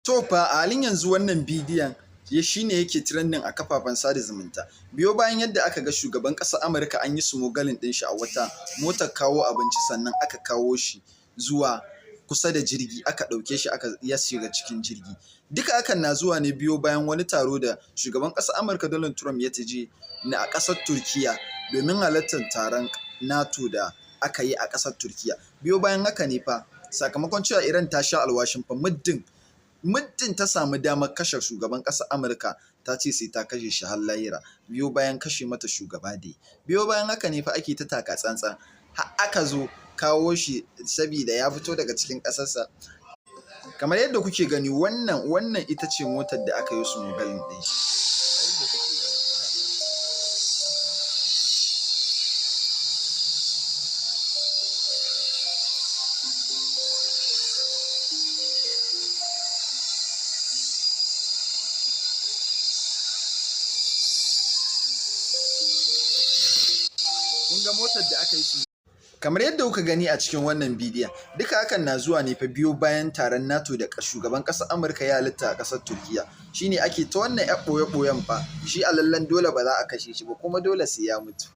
To fa, a halin yanzu wannan bidiyon ya shine yake trending a kafafen sada zumunta. Biyo bayan yadda aka ga shugaban ƙasar Amurka an yi smuggling ɗin shi a wata motar kawo abinci, sannan aka kawo shi zuwa kusa da jirgi, aka ɗauke shi aka ya shiga cikin jirgi. Duka hakan na zuwa ne biyo bayan wani taro da shugaban ƙasar Amurka Donald Trump ya je na a ƙasar Turkiya domin halartar taron NATO da aka yi a ƙasar Turkiya. Biyo bayan haka ne fa, sakamakon cewa Iran ta sha alwashin fa muddin ta samu damar kashe shugaban ƙasar Amurka, ta ce sai ta kashe shi har lahira, biyo bayan kashe mata shugaba da. Biyo bayan haka ne fa ake ta taka tsantsan har aka zo kawo shi, sabida ya fito daga cikin ƙasarsa. Kamar yadda kuke gani, wannan ita ce motar da aka yi smuggling ɗin shi. Kun ga motar da aka yi su kamar yadda kuka gani a cikin wannan bidiyon. Duka hakan na zuwa ne fa biyo bayan taron NATO da shugaban ƙasar Amurka ya halatta a ƙasar Turkiya. Shine ake ta wannan ƴar ɓoye-ɓoyen fa. Shi a lallen dole ba za a kashe shi ba, kuma dole sai ya mutu.